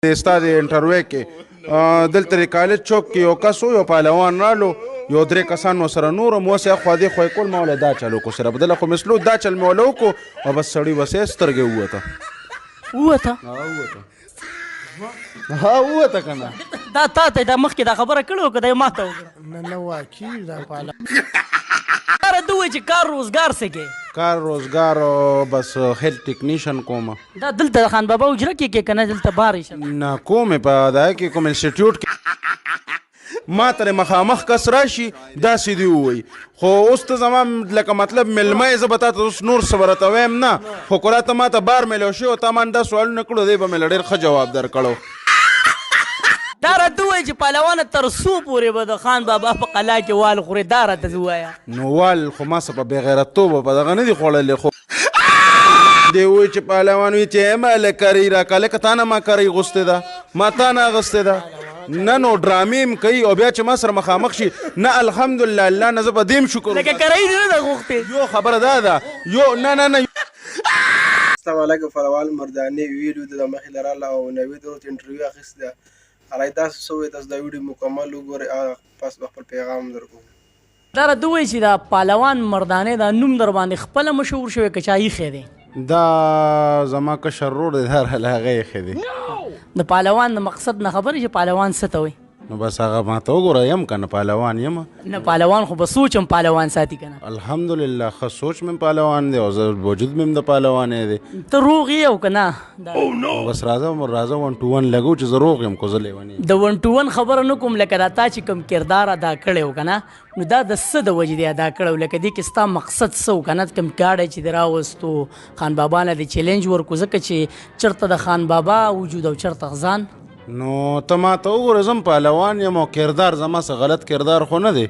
ستا د انټرویو کې دلته د کالج چوک کې یو کس و، یو پهلوان رالو، یو درې کسان ورسره نور هم وسې اخوا دې خوا یې کول. ما وله دا چل وکړو سره بدله خو مې سلو دا چل مې وله وکړو او بس سړي وسې سترګې ووته. ووته؟ ووته، ها ووته که نه. دا تا ته دا مخکې دا خبره کړې وه که دا یې ما ته وکړه؟ نه نه، واقعي دا پهلوان. راته ووایه چې کار روزګار څه کوې؟ کار روزګار بس هیلت ټیکنیشن کوم. دا دلته د خان بابا حجره کې کې کنه دلته بار یې؟ نه کوم، په دا کې کوم انسټیټیوټ کې. ما تر مخامخ کس راشي داسې دی ووایي، خو اوس ته زما لکه مطلب مېلمه یې، زه به تا ته اوس نور څه به راته وایم نه، خو که راته ما ته بار میلاو شوی او تا ما دا سوالونه کړو، دی به مې له ډېر ښه جواب درکړو. دا راته ووایه چې پهلوانه تر څو پورې به د خان بابا په قلا کې وال خورې؟ دا راته ووایه. نو وال خو ما څه په بېغیرتوب په دغه نه دي خوړلې، خو دی وایي چې پهلوان وي چې ما له کرۍ راکړه، لکه تا نه ما کرۍ غوستې ده، ما تا نه اخیستې ده. نه نو ډرامې هم کوي او بیا چې ما سره مخامخ شي نه، الحمدلله الله نه زه په دې هم شکر. لکه کرۍ دې نه ده غوښتې؟ یو خبره دا ده یو نه نه نه. السلام علیکم. پهلوان مرداني ویډیو د مخې لرله او نوید ورته انټرویو اخیستې ده. هغه تاسو څه وایي؟ تاسو دا ویډیو مکمل وګورئ، هغه پس به خپل پیغام درکوم. دا راته ووایه چې دا پهلوان مردانې دا نوم در باندې خپله مشهور شوی که چا ایښی دی؟ دا زما کشر ورور دی، دا راله هغه ایښی دی. د پهلوان د مقصد نه خبر یې چې پهلوان څه ته وایي؟ نو بس هغه ما ته وګوره، یم که نه پهلوان یم. نه، پهلوان خو به سوچ هم پهلوان ساتي که نه؟ الحمدلله، ښه سوچ مې پهلوان دی او زه وجود مې هم د پهلوانۍ دی. ته روغ یې او که نه؟ بس راځه راځه، 1 2 1 لګو چې زه روغ یم کو زه لیونی. د 1 2 1 خبره نه کوم، لکه دا تا چې کوم کردار ادا کړی و که نه، نو دا د څه د وجې دی ادا کړی و؟ لکه دې کې ستا مقصد څه و که نه؟ کوم ګاډی چې دې راوستو، خان بابا نه دې چیلنج ورکړو، ځکه چې چېرته د خان بابا وجود او چېرته ځان. نو ته ما ته وګوره، زه هم پهلوان یم او کردار زما څه غلط کردار خو نه دی،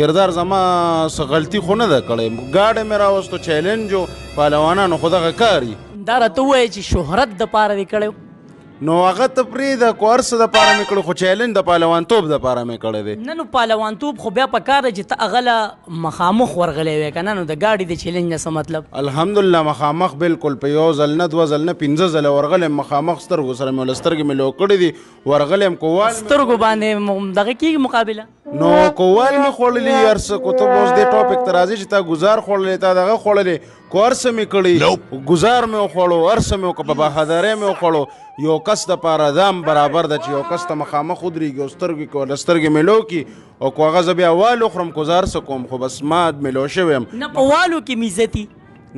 کردار زما څه غلطي خو نه ده کړې. ګاډی مې راوستو، چیلنج و، پهلوانانو خو دغه کار وي. دا راته ووایه چې شهرت دپاره دې کړی؟ نو هغه ته پرېږده، کو هر څه دپاره مې کړو، خو چیلنج د پهلوانتوب دپاره مې کړی دی. نه نو پهلوانتوب خو بیا په کار دی چې ته هغه له مخامخ ورغلی وی که نه، نو د ګاډي د چیلنج نه څه مطلب؟ الحمدلله، مخامخ بالکل، په یو ځل نه، دوه ځل نه، 5 ځله ورغلی یم مخامخ، سترګو سره مې وله سترګې مې لو کړې دي، ورغلی یم. کوال سترګو باندې دغه کېږي مقابله؟ نو کوال مې خوړلي هر څه کو. ته اوس دې ټاپک ته راځې چې تا ګزار خوړلی، تا دغه خوړلی، کو هر څه مې کړي، ګزار مې وخوړو، هر څه مې وکړو، په بهادرۍ مې وخوړو. یو کس دپاره دا هم برابر ده چې یو کس ته مخامخ ودرېږي او سترګې کې ورله سترګې ملو کړي، او کو هغه زه بیا وال وخورم، کو زه هر څه کوم، خو بس ما ملو شوی یم. نه، په والو کې مې عزتي.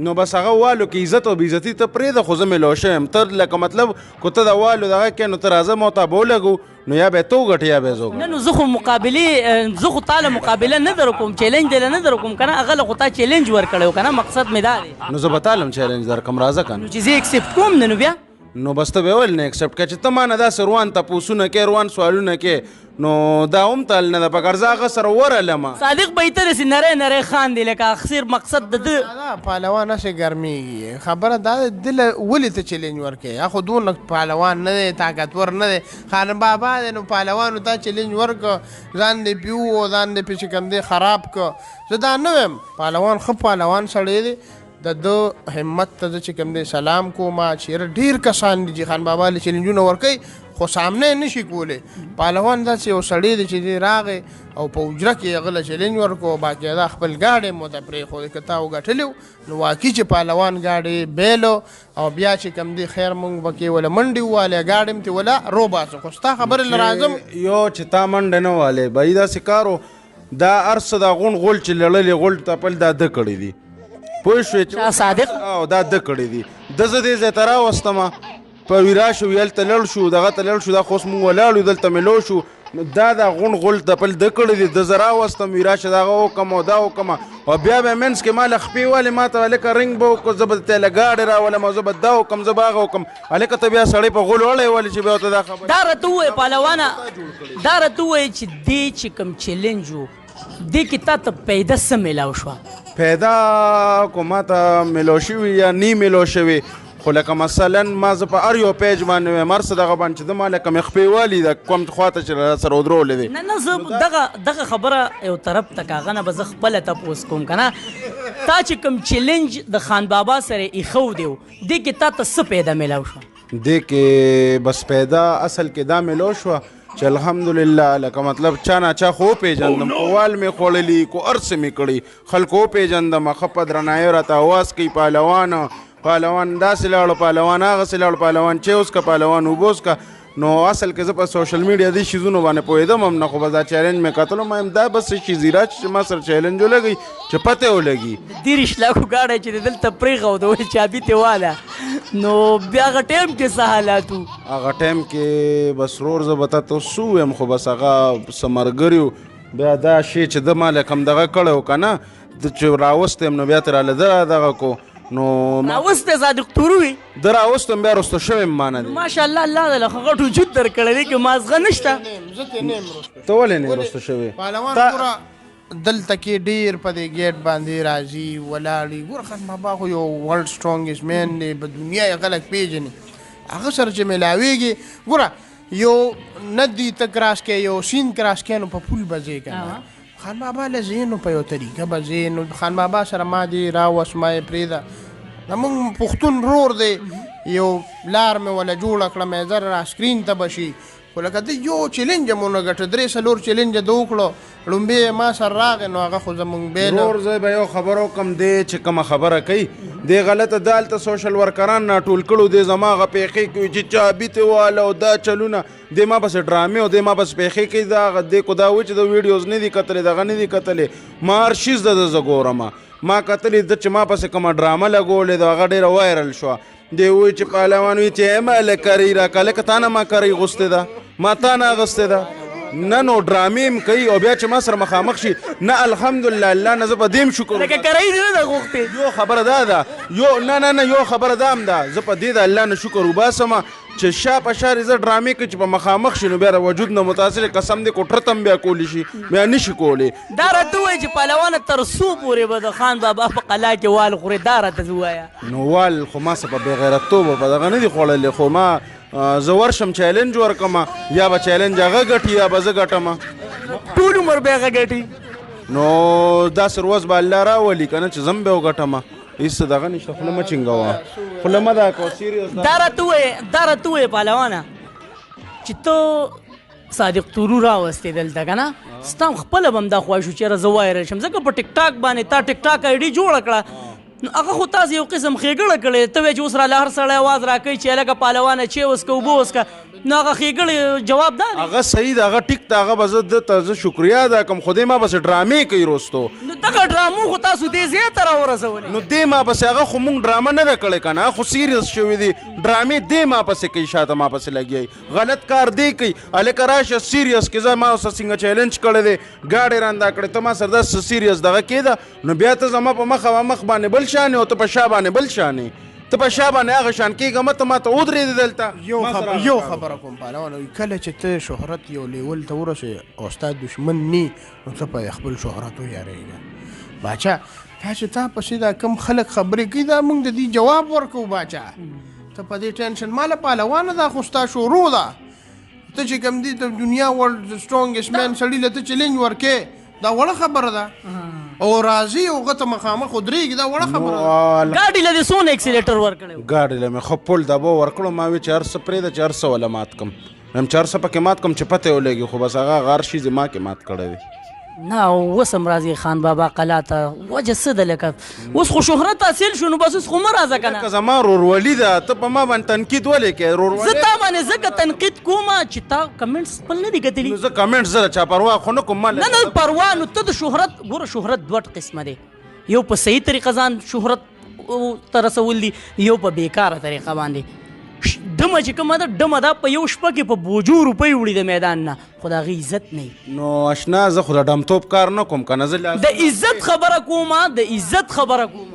نو بس هغه والو کې عزت او بېعزتي ته پرېږده، خو زه ملو شوی یم. ته لکه مطلب کو ته د والو دغه کې، نو ته راځه ما ته به ولګو، نو یا به ته وګټې یا به زه وګټم. نه نو زه خو مقابلې، زه خو تا له مقابله نه درکوم، چیلنج دې له نه درکوم که نه، هغه له خو تا چیلنج ورکړی و که نه، مقصد مې دا دی. نو زه به تا له هم چیلنج درکړم، راځه که نه. نو چې زه اکسپټ کوم نه، نو بیا نو بس ته به ولې نه اکسپټ کړې چې ته ما نه داسې روان تپوسونه کوې، روان سوالونه کوې؟ نو دا هم تل نه ده پکار، زه هغه سره ورغلم. صادق به ته داسې نری نری خاندې لکه اخسیر، مقصد د ده دا پهلوان هسې ګرمېږي. خبره دا ده، ده له ولې ته چیلنج ورکوې؟ هغه خو دونه پهلوان نه دی، طاقتور نه دی، خان بابا دی. نو پهلوانو ته چیلنج ورکړ، ځان دې پې ووهه، ځان دې پې چې کوم دی خراب کړ. زه دا نه وایم، پهلوان ښه پهلوان سړی دی، د ده همت ته زه چې کوم دی سلام کوم چې یاره ډېر کسان دي چې خان بابا له چیلنجونه ورکوي خو سامنه یې نشي کولی. پهلوان داسې یو سړی دی چې دی راغی او په حجره کې یې هغه له چیلنج ورکړو، باقاعده خپل ګاډی مو ته پرېښود. که تا وګټلی نو واقعي چې پهلوان ګاډی بیلو او بیا چې کوم دی خیر مونږ پکې وله منډې ووهلې، ګاډی هم ترې وله روباسو. خو ستا خبرې له راځم. یو چې تا منډه نه والې بایي داسې کار و، دا هر څه دا غونډ غول چې لړلې غول تپل دا ده کړي دي، پوه شوې؟ چا؟ صادق؟ او دا ده کړي دي، ده زه دې ځای ته راوستم، په ویرا شو، هلته لړ شو، دغه ته لړ شو، دا خو اوس مونږ ولاړ یو دلته ملو شو. نو دا دا غونډ غول تپل ده کړي دي، ده زه راوستم، ویرا شه دغه وکړم او دا وکړم، او بیا به منځ کې ما له خپې والې، ما ته هلکه رنګ به وکړو، زه به ته له ګاډی راولم او زه به دا وکړم، زه به هغه وکړم. هلکه ته بیا سړی په غولو اړوې ولې چې بیا ورته دا خبره. دا راته ووایه پهلوانه، دا راته ووایه چې دې چې کوم چیلنج و دې کې تا ته پیدا څه میلاو شوه؟ پیدا کو ما ته میلاو شوي یا نی میلاو شوي، خو لکه مثلا ما زه په هر یو پیج باندې وایم، هر څه دغه باندې چې ده ما لکه مې خپې والي ده کوم خوا ته چې را سره ودرولې دی. نه نه، زه دغه دغه خبره یو طرف ته که هغه نه به زه خپله تپوس کوم که نه، تا چې کوم چیلنج د خان بابا سره ایښودی و دې کې تا ته څه پیدا میلاو شوه؟ دې کې بس پیدا اصل کې دا ملو شوه چې الحمدلله لکه مطلب چا نه چا خو پیژندم، oh, وال مې خوړلی کو ارڅ مې کړی، خلکو پیژندم، ښه په درناوي راته اواز کوي، پهلوان پهلوان داسې لاړو، پهلوان هغسې لاړو، پهلوان چې اوس که پهلوان اوبه وڅکه. نو اصل کې زه په سوشل میډیا دې شیزونو باندې پوهېدم هم نه، خو بس دا چیلنج مې کتلو، ما دا بس څه شي راشه چې ما سره چیلنج ولګي چې پته ولګي. 30 لاکو ګاډی چې دلته پرېښود وایي چابي ترې واله، نو بیا هغه ټایم کې څه حالات وو؟ هغه ټایم کې بس ورور زه به تا ته څه ووایم، خو بس هغه څه ملګري وو. بیا دا شی چې ده ما له کوم دغه کړی و که نه، ده چې راوستی یم نو بیا ترې راله ده دغه کو، نو راوستی صادق تورو وي ده راوستم، بیا رستو شوی یم ما نه دی. ماشاءالله الله د له ښه غټ وجود درکړی دی، که مازغه نشته. زه ترې نه یم رستو. ته ولې نه یې رستو شوی؟ پهلوان ګوره دلته کې ډېر په دې ګیټ باندې راځي ولاړي. ګوره خان بابا خو یو ورلډ سټرونګیسټ مین دی، په دنیا یې خلک پېژني، هغه سره چې ملاویږي ګوره یو ندی ته کراس کې یو سیند کراس کې نو په پول به ځې که نه، خان بابا له ځې نو په یو طریقه به ځې. نو خان بابا سره ما دې راوست، ما یې پرېږده، زمونږ پښتون رور دی، یو لار مې وله جوړه کړه، مې زر را سکرین ته به شي، خو لکه ده یو چیلنج هم ونه ګټه، 3-4 چیلنج ده وکړو، ړومبی یې ما سره راغی نو هغه خو زمونږ بیل. ورور زه به یو خبره وکړم، دی چې کومه خبره کوي دی غلطه ده، هلته سوشل ورکران راټول کړو، دی زما هغه پېښې کوي چې چابي ترې واله او دا چلونه، دی ما پسې ډرامې او دی ما پسې پېښې کوي. دا هغه دی کو دا وایي چې د ویډیوز نه دي کتلې، دغه نه دي کتلې، ما هر شیز د ده زه ګورم، ما کتلې ده چې ما پسې کومه ډرامه لګولې ده هغه ډېره وایرل شوه. دی وایي چې پهلوان وایي چې ما له کرۍ راکړه، لکه تا نه ما کرۍ غوستې ده، ما تا نه اخیستې ده نه، نو ډرامې هم کوي او بیا چې ما سره مخامخ شي نه، الحمدلله الله نه زه په دې هم شکر لکه کرۍ دې نه ده غوښتې. یو خبره دا ده، یو نه نه نه یو خبره دا هم ده، زه په دې د الله نه شکر وباسم چې شا په شا زه ډرامې کوي چې په مخامخ شي نو بیا د وجود نه متاثر، قسم دې کوټره هم بیا کولی شي، بیا نشي کولی. دا راته ووایه چې پهلوانه تر څو پورې به د خان بابا په قلا کې وال خورې، دا راته ووایه. نو وال خو ما څه په بېغیرتوب په دغه نه دي خوړلې، خو ما زه ورشم چیلنج ورکړم، یا به چیلنج هغه ګټي یا به زه ګټم، ټول عمر به هغه ګټي. نو داسې ورځ به الله راولي که نه چې زه هم به وګټم، هېڅ دغه نشته. خوله مه چینګوه، خوله مه دا کوه، سیریس دا راته ووایه، دا راته ووایه پهلوانه چې ته صادق تورو راوستې دلته که نه، ستا هم خپله به هم دا خواهش و چې یاره زه وایرل شم، ځکه په ټیک ټاک باندې تا ټیک ټاک آی ډي جوړه کړه، نو هغه خو تاسې یو قسم ښېګړه کړې، ته وایې چې اوس راله هر سړی اواز راکوي چې هلکه پهلوانه چې وڅکه اوبه وڅکه، نو هغه ښېګړې جواب دا دی. هغه صحیح ده، هغه ټیک ده، هغه به زه ده ته زه شکریه ادا کړم، خو دی ما پسې ډرامې کوي وروستو. نو دغه ډرامو خو تاسو دې ځای ته راورسولې. نو دې ما پسې هغه خو مونږ ډرامه نه ده کړې که نه، خو سیریس شوي دي ډرامې، دې ما پسې کوي، شاته ما پسې لګیا غلط کار دی کوي. هلکه راشه سیریس کې زه ما سره څنګه چیلنج کړی دی، ګاډی راندا کړی، ته ما سره داسې سیریس دغه کېده، نو بیا ته زما په مخه مخ باندې بل شان او ته په شا باندې بل شان، ته په شا باندې هغه شان کېږه مه، ته ما ته ودرېدې دلته. یو خبره کوم پهلوانه، کله چې ته شهرت یو لیول ته ورسې او ستا دښمن نی، نو ته په خپل شهرت ویارېږه. باچا تا چې تا پسې دا کم خلک خبرې کوي، دا موږ د دې جواب ورکوو. باچا ته په دې ټینشن ماله پهلوانه، دا خو ستا شروع ده، ته چې کوم دي د دنیا ورلډ سټرونګیسټ مین سړي له ته چیلنج ورکې، دا وړه خبره ده، او راځي او هغه ته مخامخ ودرېږي، دا وړه خبره ده. ګاډي له دې څونه اکسیلیټر ورکړی؟ ګاډي له مې ښه پل دبو ورکړو، ما وی چې هر څه پرېږده چې هر څه وله مات کړم، وایم چې هر څه پکې مات کړم چې پته یې ولګي، خو بس هغه هر شي زما کې مات کړی دی. نه اوس هم راځي خان بابا قلا ته، وجه څه ده؟ لکه اوس خو شهرت حاصل شو، نو بس اوس خو مه راځه که نه. لکه زما ورورولي ده، ته په ما باندې تنقید ولې کوې؟ زه تا باندې ځکه تنقید کوم چې تا کمنټس خپل نه دي کتلي. نو زه کمنټس زه د چا پروا خو نه کوم. نه نه پروا، نو ته د شهرت ګوره، شهرت دوه قسمه دی، یو په صحیح طریقه ځان شهرت ته رسول دي، یو په بېکاره طریقه باندې. ډمه چې کومه ده، ډمه ده په یو شپه کې په بوجو روپۍ وړي د میدان نه، خو د هغې عزت نه وي. نو اشنا زه خو د ډمتوب کار نه کوم که نه، زه د عزت خبره کوم، د عزت خبره کوم.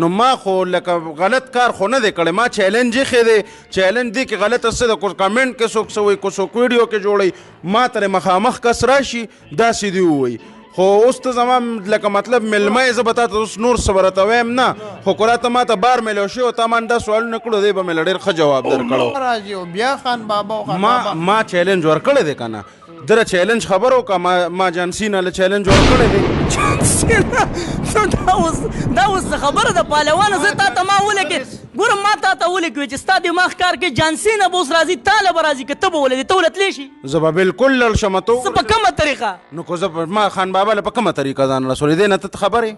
نو ما خو لکه غلط کار خو نه دی کړی، ما چیلنج ایښی دی، چیلنج دی کې غلطه څه ده، کو کمنټ کې څوک څه وایي، کو څوک ویډیو کې جوړوي، ما ترې مخامخ کس راشي داسې دې ووایي. خو اوس ته زما لکه مطلب مېلمه یې، زه به تا ته اوس نور څه به راته وایم نه، خو که راته ما ته بار میلاو شوی او تا ما دا سوالونه کړو، دی به مې له ډېر ښه جواب درکړو. راځي او بیا خان بابا او خان بابا. ما چیلنج ورکړی دی که نه، دره چیلنج خبر وکړه، ما جان سینا له چیلنج ورکړی دی. جان سینا نو دا اوس څه خبره ده پهلوانه؟ زه تا ته ما ولګې ګوره ما تا ته ولې کوي چې ستا دماغ کار کوي، جان سینا به اوس راځي، تا له به راځي، که ته به ولې ته ولې تللی شي؟ زه به بالکل لړ شم. ته څه په کومه طریقه؟ نو که زه ما خان بابا له په کومه طریقه ځان رسولی دی نه ته خبر یې؟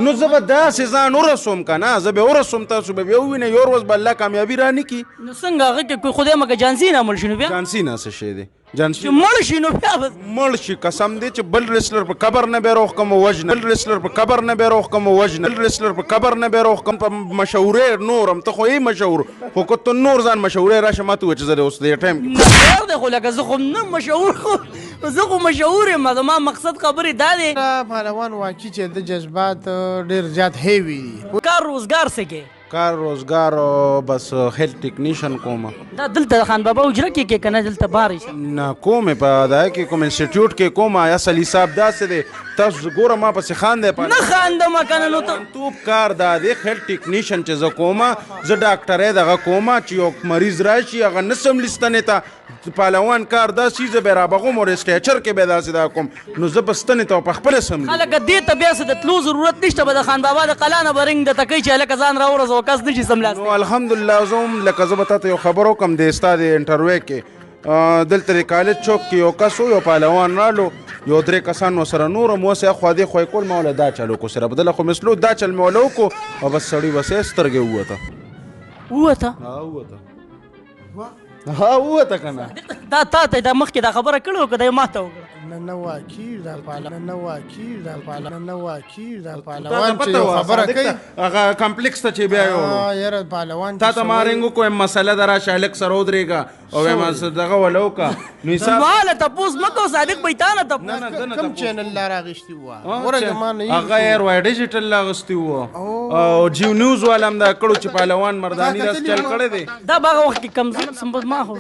نو زه به داسې ځان ورسوم که نه، زه به ورسوم، تاسو به بیا ووینئ، یو ورځ به الله کامیابي رانه کړي. نو څنګه هغه کې خدای مکه جان سینا مړ شي نو بیا؟ جان سینا څه شی دی؟ جان چې مړ شي نو بیا به مړ شي. قسم دی چې بل ریسلر په قبر نه به روخ کوم وجنه، بل ریسلر په قبر نه به روخ کوم وجنه، بل ریسلر په قبر نه به روخ کوم. په مشهورې نورم ته خو یې مشهور، خو که ته نور ځان مشهورې راشه ما ته ووایه چې زه اوس دې ټایم کې نه خیر دی، خو لکه زه خو نه مشهور، خو زه خو مشهور یم. زما مقصد خبرې دا دی پهلوان واقعي چې د جذبات ډېر زیات هیوي دي. کار روزګار څه کې؟ کار روزګار بس هیلث ټیکنیشن کوم. دا دلته د خان بابا حجره کې کې کنه دلته بار شي؟ نه کوم، په دا کې کوم انسټیټیوټ کې کوم. اصل حساب داسې دی، تاسو ګوره ما پسې خان دی. نه خاندم کنه نو ته توپ کار دا دی، هیلث ټیکنیشن چې زه کوم، زه ډاکټرې دغه کوم چې یو مریض راشي هغه نه سم لستنې ته. پهلوان کار دا څیز به رابغوم او سټیچر کې به داسې دا کوم، نو زه به ستنې ته په خپله سم. هلکه دې ته بیا څه د تلو ضرورت نشته، به د خان بابا د قلا نه به رنګ درته کوي چې هلکه ځان راورسوه، کس نه شي سملاستی. نو الحمدلله زه هم لکه زه به تا ته یو خبر وکړم د ستا د انټرویو کې، دلته د کالج چوک کې یو کس و، یو پهلوان رالو، یو درې کسان ورسره نور هم اوس اخوا دې خوا یې کول، ما وله دا چل وکړو صرف دله خو مې سلو دا چل مې وله وکړو او بس سړي بس یې سترګې ووته. ووته؟ ها ووته، ها ووته که نه. دا تا ته دا مخکې دا خبره کړې وه که دا یې ما ته وکړه؟ نه نه واقعي دا پهلوان، نه واقعي دا پهلوان، نه واقعي دا پهلوان چې یو خبره کوي هغه کمپلیکس ته چې بیا یو یاره پهلوان تا ته ما رنګ وکړو، مسله ده راشه هلک سره ودرېږه او وایم دغه وله وکړه. نو حساب ما له تپوس مه کوه صادق بھائی، تا نه تپوس. نه نه کوم چینل لا راغېستي وه؟ ګوره زما نه هغه ایر وای ډیجیټل لا اخیستي وه او جیو نیوز والا هم دا کړو چې پهلوان مرداني داسې چل کړی دی. دا به هغه وخت کې کم زه ما خو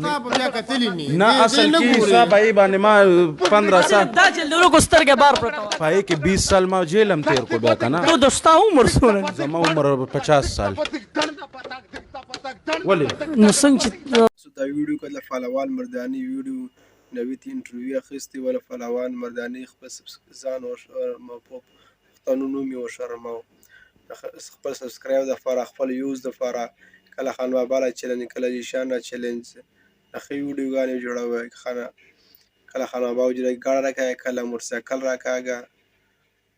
تا به بیا کتلی نه. نه اصل کې حساب یې باندې ما 15 سال دا چې لرو کو سترګې بار پرته وه. پای کې 20 سال ما جیل هم تیر کو بیا کنه. نو د ستا عمر څومره دی؟ زما عمر 50 سال. ولې نو څنګه چې تاسو دا ویډیو کله پهلوان مرداني ویډیو نوید انټرویو اخیستې وله، پهلوان مرداني خپل ځان پښتنو نوم یې وشرماو، خپل سبسکرایب دپاره، خپل یوز دپاره، کله خان بابا له چیلنج، کله جیشان له چیلنج، د ښې ویډیوګانې جوړوي. کله خان بابا حجره کې ګاډه راکاږه، کله موټرسایکل راکاږه،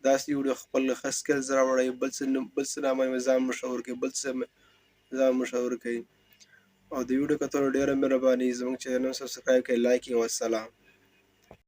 داسې ویډیو خپل ښه سکلز راوړئ، بل څه نامه ځان مشهور کوي، بل څه ځان مشهور کوي. او د ویډیو کتلو ډېره مهرباني. زموږ چینل سبسکرایب کړئ، لایک یې. والسلام.